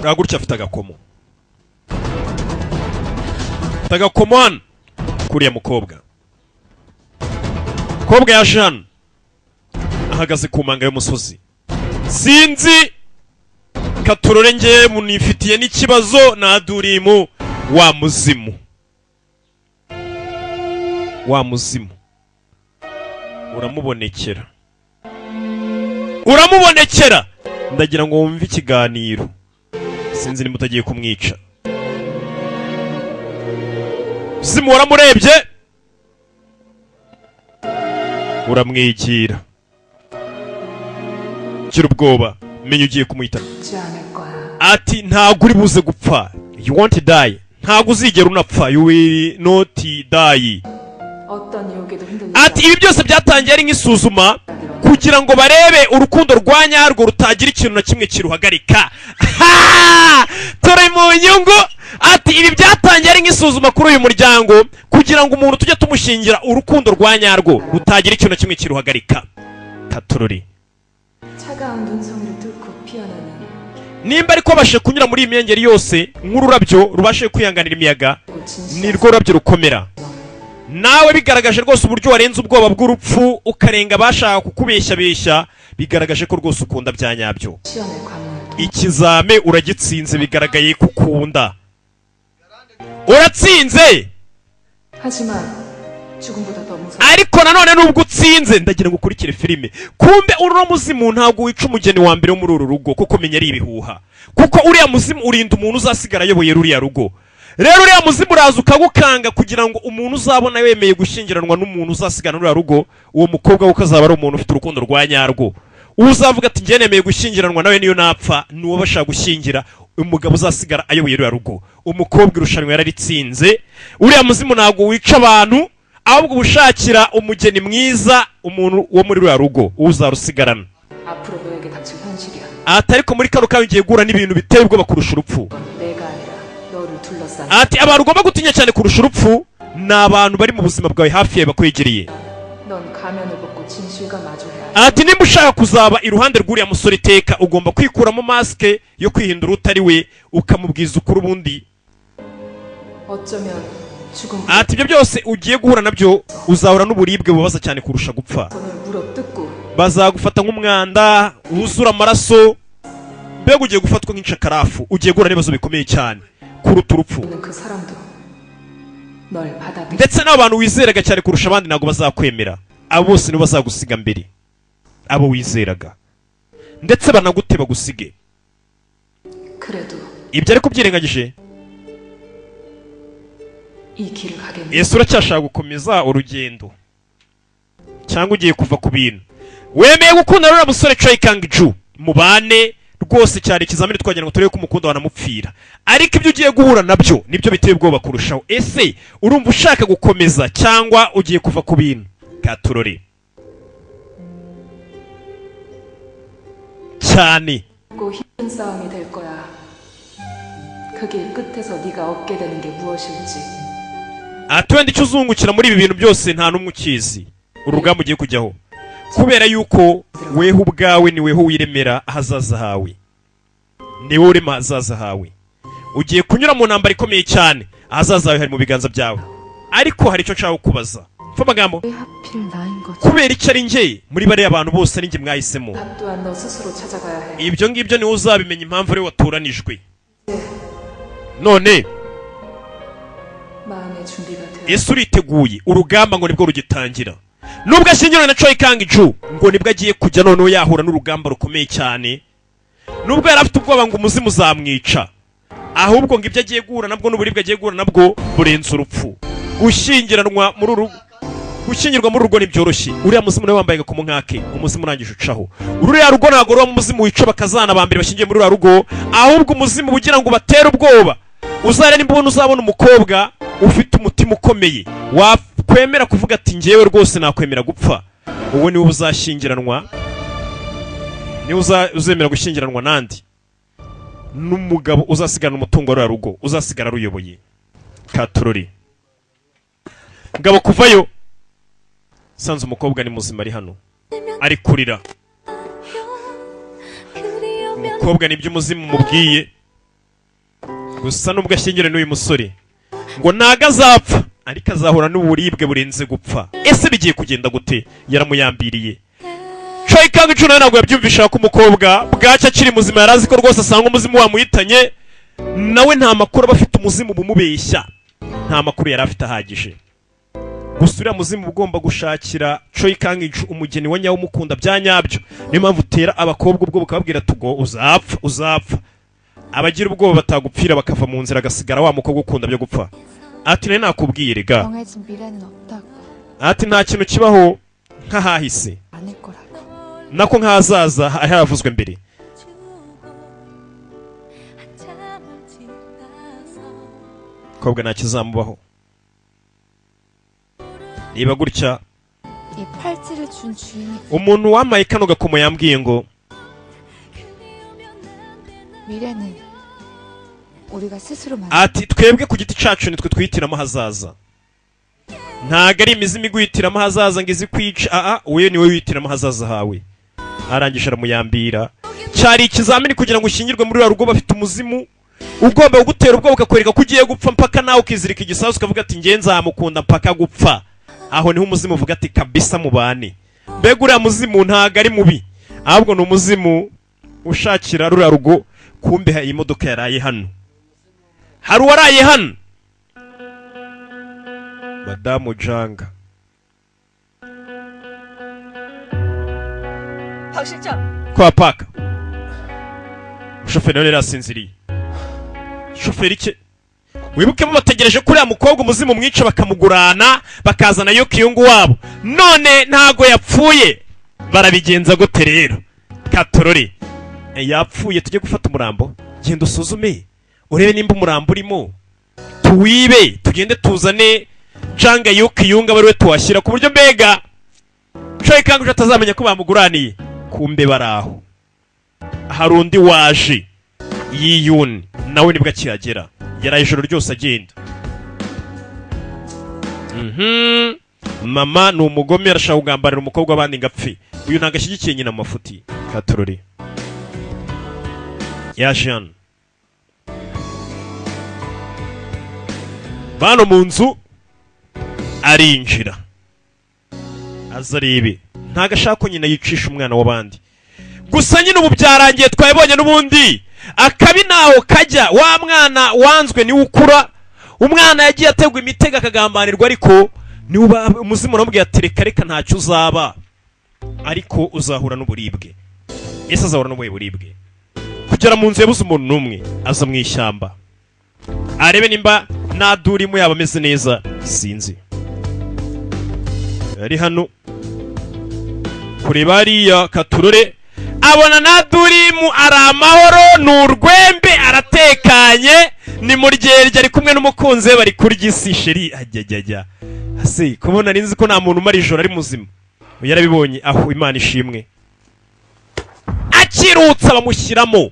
Kureba gutya, afite agakomo, afite agakomo hano kuriya mukobwa. Mukobwa yaje hano, ahagaze ku manga y'umusozi. Sinzi katurore, nge munifitiye n'ikibazo nadurimu wa muzimu, wa muzimu uramubonekera, uramubonekera. Ndagira ngo wumve ikiganiro, sinzi niba utagiye kumwica. Muzimu waramurebye, uramwigira, gira ubwoba, menya ugiye kumuhitana. 죽지 않을 거야. Ati ntabwo uri buze gupfa, you won't die, ntabwo uzigera unapfa, you will not die. 어떤 유혹에도 흔들리지 Ati ibi byose byatangiye ari nk'isuzuma kugira ngo barebe urukundo rwa nyarwo rutagira ikintu na kimwe kiruhagarika. Ha! Turi mu nyungu. Ati ibi byatangiye ari nk'isuzuma kuri uyu muryango kugira ngo umuntu tujye tumushingira urukundo rwa nyarwo rutagira ikintu na kimwe kiruhagarika. Katururi. 차가운 눈송이를 뚫고 피어나는 Nimba ariko babashije kunyura muri iyi myengeri yose nk'ururabyo rubashije kwihanganira imiyaga, 진실 ni rwo rurabyo rukomera. Nawe bigaragaje rwose uburyo warenze ubwoba bw'urupfu, ukarenga abashaka kukubeshyabeshya, bigaragaje ko rwose ukunda bya nyabyo. 시험의 관문을 통 Ikizame uragitsinze, bigaragaye ko ukunda, uratsinze. 하지만 죽음보다 더 무서운 Ariko nanone nubwo utsinze, ndagira ngo ukurikire filime. Kumbe uno muzimu ntabwo wica umugeni wa mbere wo muri uru rugo, kuko menya ari ibihuha, kuko uriya muzimu urinda umuntu uzasigara ayoboye ruriya rugo. Rero uriya muzimu uraza ukagukanga kugira ngo umuntu uzabona wemeye gushyingiranwa n'umuntu uzasigara ruriya rugo, uwo mukobwa we azaba ari umuntu ufite urukundo rwa nyarwo, uzavuga ati njye nemeye gushyingiranwa nawe niyo napfa. Ni uwo bashaka gushyingira umugabo uzasigara ayoboye ruriya rugo. Umukobwa irushanwa yararitsinze. Uriya muzimu ntabwo wica abantu, ahubwo uba ushakira umugeni mwiza umuntu wo muri ruriya rugo uzarusigarana. 앞으로 너에게 닥칠 현실이야. Ati ariko muri kano kanya ugiye guhura n'ibintu biteye ubwoba kurusha urupfu. 내가 아니라 너를 둘러싼 Ati abantu ugomba gutinya cyane kurusha urupfu ni abantu bari mu buzima bwawe, hafi yawe, bakwegereye. 넌 가면을 벗고 진실과 마주해야 해. Ati nimba ushaka kuzaba iruhande rw'uriya musore iteka, ugomba kwikuramo masike yo kwihindura utari we, ukamubwiza ukuri ubundi. 어쩌면 죽음 Ati ibyo byose ugiye guhura nabyo, uzahura n'uburibwe bubaza cyane kurusha gupfa. 손을 물어뜯고 Bazagufata nk'umwanda wuzura amaraso, mbega ugiye gufatwa nk'incakarafu, ugiye guhura n'ibibazo bikomeye cyane kuruta urupfu. 있는 그 사람도 널 받아들이 Ndetse n'abantu wizeraga cyane kurusha abandi ntabwo bazakwemera. Abo bose nibo bazagusiga mbere, abo wizeraga, ndetse banagute bagusige. 그래도 Ibyo ariko byirengagije, 이 길을 가겠네. ese uracyashaka gukomeza urugendo cyangwa ugiye kuva ku bintu? Wemeye gukunda ruriya musore Choi Kang Ju mubane rwose, cyari ikizamini twagira ngo turebe ko umukunda wanamupfira, ariko ibyo ugiye guhura nabyo nibyo biteye ubwoba kurushaho. Ese urumva ushaka gukomeza cyangwa ugiye kuva ku bintu? Katurore cyane. 고 힘든 싸움이 될 거야. 그 길 끝에서 네가 얻게 되는 게 무엇일지. Ati wenda icyo uzungukira muri ibi bintu byose nta n'umwe ukizi, urugamba ugiye kujyaho, kubera yuko weho ubwawe ni weho wiremera ahazaza hawe, ni wowe urema ahazaza hawe. Ugiye kunyura mu ntambara ikomeye cyane, ahazaza hawe hari mu biganza byawe. Ariko hari icyo nshaka kukubaza. Mfa amagambo. 왜 하필 나인 거지? Kubera icyo ari njye muri bariya bantu bose, ari njye mwahisemo? 답 또한 너 스스로 찾아가야 해. Ibyo ngibyo niwe uzabimenya impamvu ariwe watoranijwe. None 마음의 준비가 되어 ese uriteguye? Urugamba ngo nibwo rugitangira. Nubwo ashyingiranywe na Choi Kang Ju, ngo nibwo agiye kujya noneho yahura n'urugamba rukomeye cyane. Nubwo yari afite ubwoba ngo umuzimu uzamwica, ahubwo ngo ibyo agiye guhura nabwo n'uburibwe agiye guhura nabwo burenze urupfu. Gushyingirwa muri rugo ntibyoroshye. Uriya muzimu nawe wambaye agakomo nk'ake, umuzimu urangije ucaho. Ruriya rugo ntabwo ruba umuzimu wica bakazana ba mbere bashyingiye muri ruriya rugo, ahubwo umuzimu ugira ngo ubatere ubwoba. Uzare nimba ubona uzabona umukobwa ufite umutima ukomeye wakwemera kuvuga ati ngewe rwose nakwemera gupfa, uwo niwe uzashyingiranwa, niwe uzemera gushyingiranwa nandi n'umugabo uzasigana umutungo wa ruriya rugo, uzasigara ruyoboye. Katurori ngabo kuvayo sanze umukobwa ni muzima, ari hano ari kurira. Umukobwa nibyo umuzimu mubwiye. Gusa nubwo ashyingiranywe n'uyu musore, ngo ntago azapfa, ariko azahura n'uburibwe burenze gupfa. Ese bigiye kugenda gute? Yaramuyambiriye. Choi Kang Chu nawe ntabwo yabyumvisha ko umukobwa bwacya akiri muzima. Yari azi ko rwose asanga umuzimu wamuhitanye. Nawe nta makuru aba afite, umuzimu bumubeshya, nta makuru yari afite ahagije. Gusa uriya muzimu uba ugomba gushakira Choi Kang Chu umugeni wa nyawo umukunda bya nyabyo. Niyo mpamvu utera abakobwa ubwo bukababwira tugo uzapfa, uzapfa. Abagira ubwoba batagupfira bakava mu nzira, agasigara wa mukobwa ukunda byo gupfa. Ati nari nakubwiye rega. 정해진 미래는 없다고. Ati nta kintu kibaho nk'ahahise 아닐 거라고. nako nk'ahazaza haravuzwe mbere. 한참을 지나서 Kobwa nta kizamubaho niba gutya. 이 팔찌를 준 주인이 Umuntu wamaye kano gakomo yambwiye ngo 미래는 우리가 스스로 만 ati twebwe ku giti cyacu nitwe twihitiramo ahazaza, ntago ari imizimu iguhitiramo ahazaza ngo izi kwica. Aa, wowe niwe wihitiramo ahazaza hawe. Arangije aramuyambira. Cyari ikizamini kugira ngo ushyingirwe muri ruriya rugo bafite umuzimu ugomba kugutera ubwoba, ukakwereka ko ugiye gupfa, mpaka nawe ukizirika igisasu ukavuga ati nge nzamukunda mpaka gupfa. Aho niho umuzimu uvuga ati kabisa mubane. Mbega uriya muzimu ntago ari mubi, ahubwo ni umuzimu ushakira ruriya rugo. Kumbe iyi modoka yaraye hano, hari uwaraye hano, Madamu Janga. 박 실장. Kwa paka umushoferi nawe yari yasinziriye. Shoferi ke wibukemo, bategereje ko uriya mukobwa umuzimu mwica bakamugurana, bakazana yo kiyungu wabo. None ntago yapfuye, barabigenza gute rero? Katorore. Yapfuye, tujye gufata umurambo. Genda usuzume urebe nimba umurambo urimo, tuwibe, tugende tuzane Janga Yukiyunga abe ariwe tuwashyira, ku buryo mbega Choi Kang atazamenya ko bamuguraniye. Kumbe baraho hari undi waje yiyuni, nawe nibwo akihagera, yaraye ijoro ryose agenda. Mama ni umugome, arashaka kugambanira umukobwa w'abandi ngo apfe. Uyu ntabwo ashyigikiye nyina mu mafuti. Katorori yaje hano bano mu nzu, arinjira aza arebe. Ntabwo ashaka ko nyina yicisha umwana w'abandi. Gusa nyine ubu byarangiye, twabibonye n'ubundi akabi ntaho kajya. Wa mwana wanzwe niwe ukura. Umwana yagiye ategwa imitego akagambanirwa, ariko niwe uba umuzimu uramubwira ati reka reka, ntacyo uzaba, ariko uzahura n'uburibwe. Ese azahura n'ubuhe buribwe? Kugera mu nzu yabuze umuntu n'umwe, aza mu ishyamba arebe nimba nadurimo yaba ameze neza. Sinzi ari hano kureba hariya katurore, abona nadurimu ari amahoro, ni urwembe, aratekanye, ni muryerye, ari kumwe n'umukunzi we, bari kurya isi chérie. Ajyajyajya ase kubona nzi ko nta muntu umara ijoro ari muzima, yarabibonye. Aho Imana ishimwe, akirutsa bamushyiramo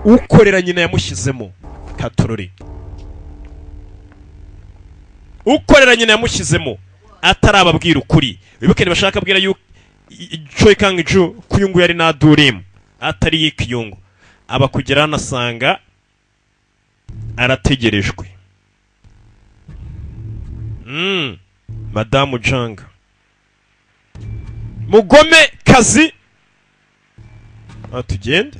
ukorera nyina yamushyizemo. Katurore, ukorera nyina yamushyizemo atarababwira ukuri. Wibuke ntibashaka abwira yuko Choi Kang Ju ko uyu nguyu ari Nadurimu atari Yikiyungu. Aba kugera hano asanga arategerejwe. Madamu Janga mugome kazi. Ah, tugende.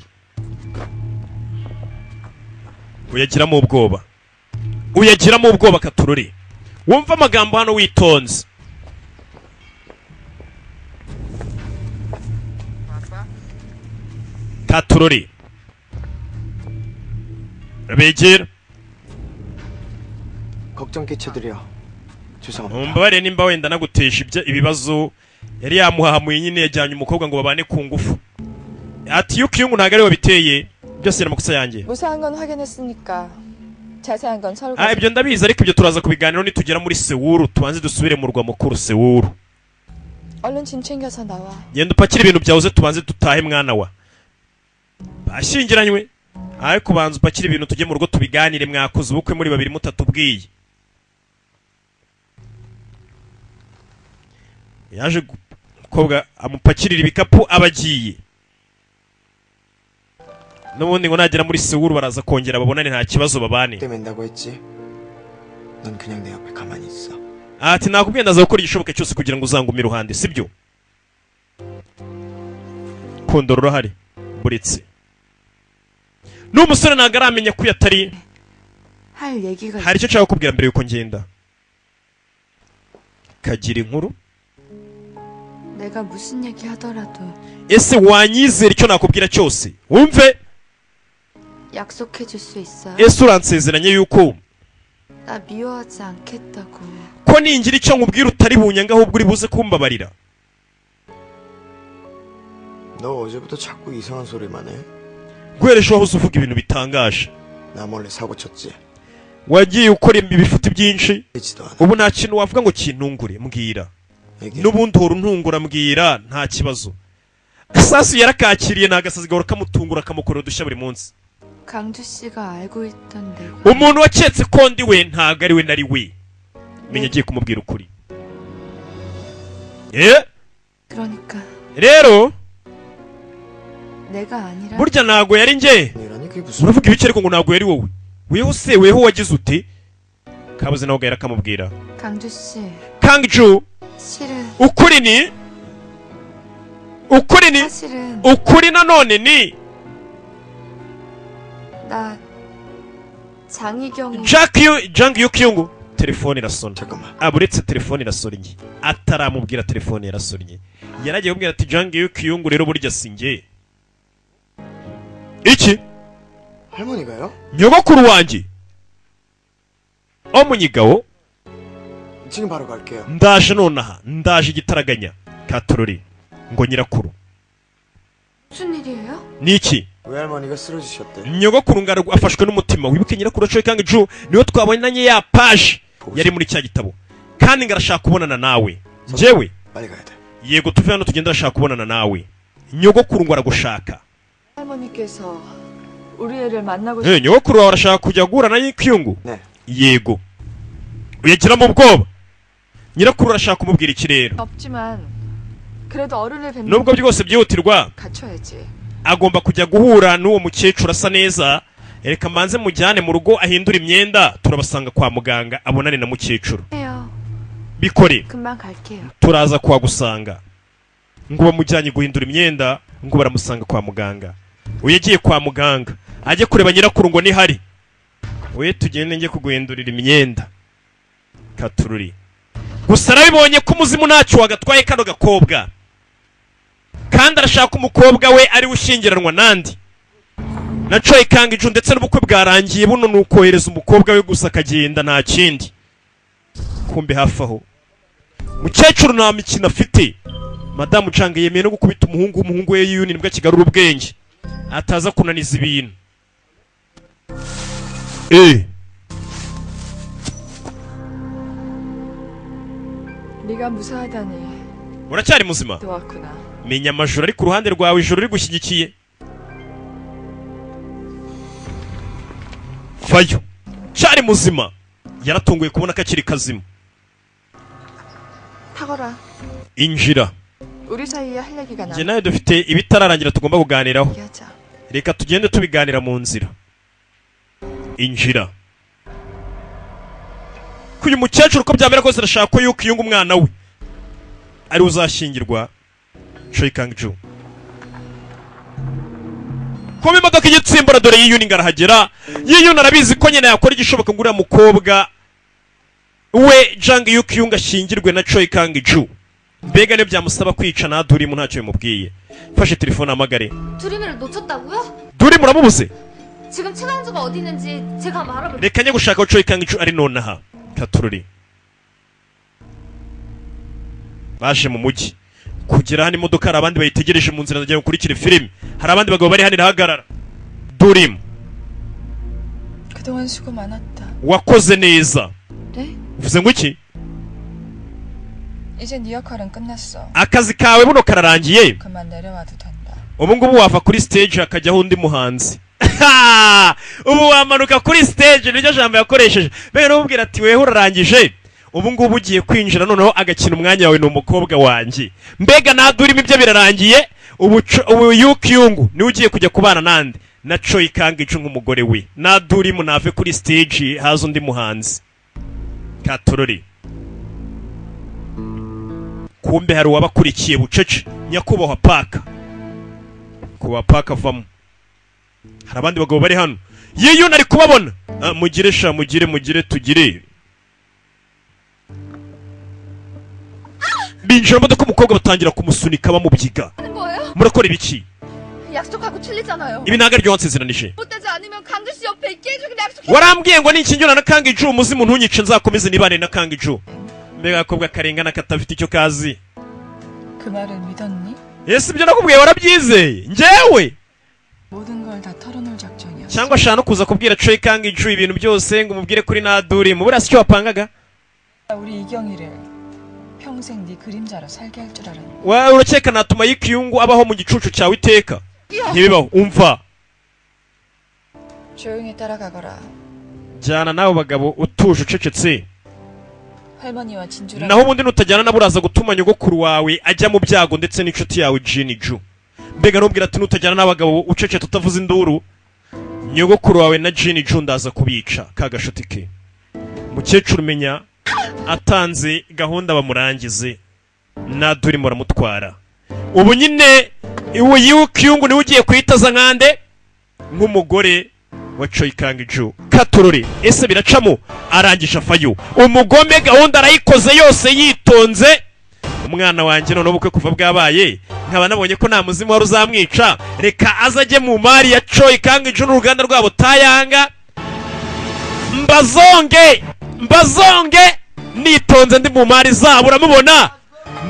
Uyagiramo ubwoba, uyagiramo ubwoba. Katurore, wumva amagambo hano witonze. Katurore begera. 걱정 끼쳐드려 죄송합니다. Mumbabarire nimba wenda nagutesha ibyo ibibazo. Yari yamuhahamuye nyine, yajyanye umukobwa ngo babane ku ngufu. Ati Yukiyungu ntabwo ari we wabiteye byose, ni amakosa yanjye. 무사한 건 확인했으니까 자세한 건 서로 Ah, ibyo ndabizi, ariko ibyo turaza kubiganiraho nitugera muri Sewuru. Tubanze dusubire mu murwa mukuru Sewuru. 얼른 짐 챙겨서 나와. Genda upakire ibintu byawe uze tubanze dutahe. Mwana wa bashyingiranywe, ariko banza upakire ibintu tujye mu rugo tubiganire. Mwakoze ubukwe muri babiri mutatubwiye. Yaje umukobwa amupakirira ibikapu, aba agiye. N'ubundi ngo nagera muri Sewuru baraza kongera babonane, nta kibazo, babane. 떼맨다고 했지. 넌 그냥 내 옆에 가만히 있어. Ati nakubwiye, ndaza gukora igishoboka cyose kugira ngo uzangume iruhande, sibyo? Kundo rurahari buretse n'umusore ntabwo aramenya ko uyu atari. 할 얘기가 Hari icyo nshaka kukubwira mbere yuko ngenda, kagira inkuru. 내가 무슨 얘기 하더라도 Ese wanyizera icyo nakubwira cyose wumve? 약속해 줄 수 있어요? Ese uransezeranye yuko 나 미워하지 않겠다고. ko ningira icyo nkubwira utari bunyanga, ahubwo uri buze kumbabarira? 너 어제부터 자꾸 이상한 소리만 해. Guhera ejo wahoze uvuga ibintu bitangaje. 나 몰래 사고 쳤지. Wagiye ukora ibifuti byinshi. 있지도 않아. Ubu nta kintu wavuga ngo kintungure, mbwira. 얘기해. N'ubundi uhora untungura, mbwira, nta kibazo. Sasu yarakakiriye, ni agasazi gahora kamutungura, kamukorera udushya buri munsi. 강주 씨가 알고 있던 내가 Umuntu waketse ko ndi we ntabwo ari we nari we. Menya agiye kumubwira ukuri. Eh, 그러니까 rero 내가 아니라 burya ntabwo yari njye. 아니라니 그게 무슨? Uravuga ibice ariko ngo ntabwo yari wowe? Weho se, weho wagize ute? Kabuze nawe gahera kamubwira. 강주 씨 Kangju, 실은 ukuri ni 사실은 ukuri nanone ni 나 장희경이 Jack Yu Jang Yu Kyung. Telefone irasona. 잠깐만. Aburetse, telefone irasonnye ataramubwira. Telefone yarasonnye, yaragiye kumubwira ati Jang Yu Kyung rero burya si njye iki. 할머니가요? Nyogokuru wanjye omunyigawo. 지금 바로 갈게요. Ndaje nonaha, ndaje igitaraganya katorori ngo nyirakuru. 무슨 일이에요? Ni iki? 외할머니가 쓰러지셨대. Nyogokuru ngo afashwe n'umutima. Wibuke nyirakuru Choi Kang Ju niwe twabonanye ya page yari muri cya gitabo, kandi ngo arashaka kubonana nawe njyewe. 빨리 가야 돼. Yego, tuve hano tugende, arashaka kubonana nawe. Nyogokuru ngo aragushaka. 할머니께서 우리 애를 만나고 Eh, nyogokuru wawe arashaka kujya guhura na Yikyungu. 네. Yego, uyagiramo ubwoba. Nyirakuru arashaka kumubwira iki rero? 없지만 그래도 어른을 뵙는 Nubwo byose byihutirwa, 갖춰야지. Agomba kujya guhura n'uwo mukecuru asa neza. Reka mbanze mujyane mu rugo ahindure imyenda, turabasanga kwa muganga abonane na mukecuru. 해요. Bikore. 금방 갈게요. Turaza kuhagusanga. Ngo bamujyanye guhindura imyenda, ngo baramusanga kwa muganga. Uyu yagiye kwa muganga ajye kureba nyirakuru ngo nihari we tugende njye kuguhindurira imyenda katururi. Gusa arabibonye ko umuzimu ntacyo wagatwaye kano gakobwa, kandi arashaka umukobwa we ariwe ushyingiranwa nandi na Choi Kang Ju, ndetse n'ubukwe bwarangiye. Buno ni ukohereza umukobwa we gusa akagenda, nta kindi. Kumbe hafi aho mukecuru nta mikino afite. Madamu Chang yemeye no gukubita umuhungu w'umuhungu we Yuni nibwo akigarura ubwenge, ataza kunaniza ibintu eh. 네가 무사하다니 Uracyari muzima. 또 왔구나. Menya amajoro ari ku ruhande rwawe, ijoro rigushyigikiye. Vayo cyari muzima, yaratunguye kubona ko akiri kazima. 타거라. Injira. 우리 사이에 할 얘기가 Njye 나. nawe dufite ibitararangira tugomba kuganiraho. 얘기하자. Reka tugende tubiganira mu nzira. Injira. Ko uyu mukecuru uko byamera kose arashaka ko yuko yunga umwana we ari we uzashyingirwa Choi Kang Ju. Kuba imodoka igitsimbura, dore yiyuni ngo arahagera. Yiyuni arabizi ko nyine yakora igishoboka ngo uriya mukobwa we Jang Yuk ashyingirwe na Choi Kang Ju. Mbega niyo byamusaba kwica nadurimo ntacyo bimubwiye. Mfashe telefone ahamagare. 두리미를 놓쳤다고요? Duri muramubuze. 지금 최강주가 어디 있는지 제가 한번 알아볼게요. Reka njye gushaka aho Choi Kang Ju ari nonaha katururi. Baje mu mujyi kugera hano imodoka hari abandi bayitegereje mu nzira. Ndagira ngo ukurikire filime. Hari abandi bagabo bari hano, irahagarara. Durimo. 그동안 수고 많았다. Wakoze neza. 네? Uvuze ngo iki? 이제 네 역할은 끝났어. Akazi kawe buno kararangiye. 그만 내려와도 된다. Ubu ngubu wava kuri stage hakajyaho undi muhanzi. Ubu wamanuka kuri stage, niryo jambo yakoresheje. Mbega n'umubwira ati weho urarangije, ubu ngubu ugiye kwinjira noneho agakina umwanya wawe ni umukobwa wanjye. Mbega nadurimo ibyo birarangiye ubu. Ubu Yukyungu niwe ugiye kujya kubana nande Na Choi Kang-ju nk'umugore we. Nadurimu nave kuri stage, haza undi muhanzi katorori. Kumbe hari uwabakurikiye bucece, nyakubahwa Paka. Nyakubahwa Paka avamo, hari abandi bagabo bari hano. Yiyuna ari kubabona. Ah, mugire sha, mugire, mugire, tugire. Binjira mu modoka, umukobwa batangira kumusunika bamubyiga. 하는 거예요? Murakora ibiki? 약속하고 틀리잖아요. Ibi ntabwo aribyo wansezeranije. 못되지 않으면 강주 씨 옆에 있게 해주기로 약속했. Warambwiye ngo nikinjira na Kangiju, umuzimu ntunyice, nzakomeze nibane na Kangiju. Mbega agakobwa karengana katafite icyo kazi! 그 말을 믿었니? Ese ibyo nakubwiye warabyizeye njyewe? 모든 걸 다 털어놓을 작전이었어. Cyangwa ashaka no kuza kubwira Choi Kangiju ibintu byose ngo umubwire kuri Naduri mu buriya si cyo wapangaga? 우리 이경이를 평생 네 그림자로 살게 할 줄 알았니? Wa urakeka natuma Yikiyungu abaho mu gicucu cyawe iteka? Ntibibaho, umva. 조용히 따라가거라. Jyana n'abo bagabo utuje, ucecetse. 할머니와 진주랑 Naho ubundi nutajyana nabo, uraza gutuma nyogokuru wawe ajya mu byago ndetse n'inshuti yawe Jini Ju. Mbega ntubwira ati nutajyana n'abagabo ucecetse utavuza induru, nyogokuru wawe na Jini Ju ndaza kubica. Ka gashuti ke mukecuru menya atanze gahunda bamurangize. Naduri muramutwara ubu nyine. Ubu Yukiyungu niwe ugiye kuhitaza nkande nk'umugore wa Choi Kang-ju. Katurore, ese biracamo? Arangije afayo umugome, gahunda arayikoze yose yitonze. Umwana wanjye none ubukwe kuva bwabaye, nkaba nabonye ko nta muzimu wari uzamwica, reka aze ajye mu mari ya Choi Kang-ju n'uruganda rwabo Tayanga, mbazonge, mbazonge nitonze ndi mu mari zabo. Uramubona,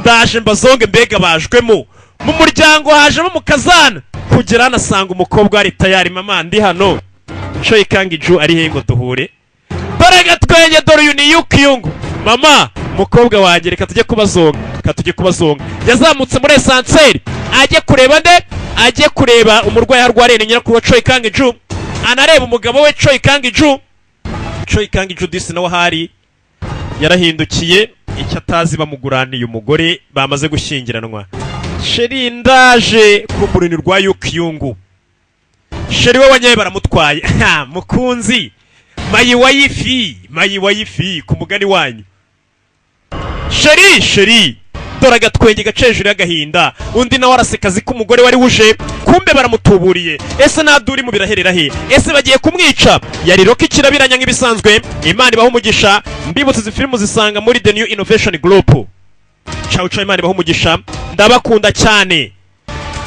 ndaje mbazonge. Mbega bajwemo mu muryango, hajemo mukazana kugera hano asanga umukobwa ari tayari. Mama, ndi hano. Choi Kang-ju ari he ngo duhure? Dore gatwenge, dore uyu ni Yukiyungu. Mama, umukobwa wanjye, reka tujye kubazonga, reka tujye kubazonga. Yazamutse muri ascenseur ajye kureba nde? Ajye kureba umurwayi aho arwariye, ni nyirakuru wa Choi Kang-ju, anareba umugabo we Choi Kang-ju. Choi Kang-ju disi nawe ahari yarahindukiye, icyo atazi bamuguraniye umugore bamaze gushyingiranwa. Chéri, ndaje ku muruni rwa Yukiyungu. Chéri we wanyaye baramutwaye. Ha, mukunzi, my wife, my wife, ku mugani wanyu. Chéri, chéri, dore agatwenge gace hejuru y'agahinda. Undi nawe araseka azi ko umugore wari wuje, kumbe baramutuburiye. Ese Naduri mu biraherera he? Ese bagiye kumwica? Yari Rocky Kirabiranya nk'ibisanzwe. Imana ibaha umugisha. Mbibutse, izi filime zisanga muri The New Innovation Group. Ciao ciao, Imana ibaha umugisha, ndabakunda cyane.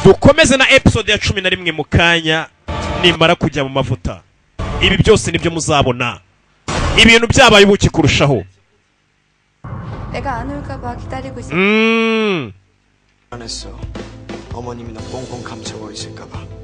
Dukomeze na episode ya 11 mu kanya nimara kujya mu mavuta. Ibi byose nibyo muzabona, ibintu byabaye ubuki kurushaho. 내가 안 올까봐 기다리고 있어. 안 했어. 어머님이 너 꽁꽁 감춰 있을까봐.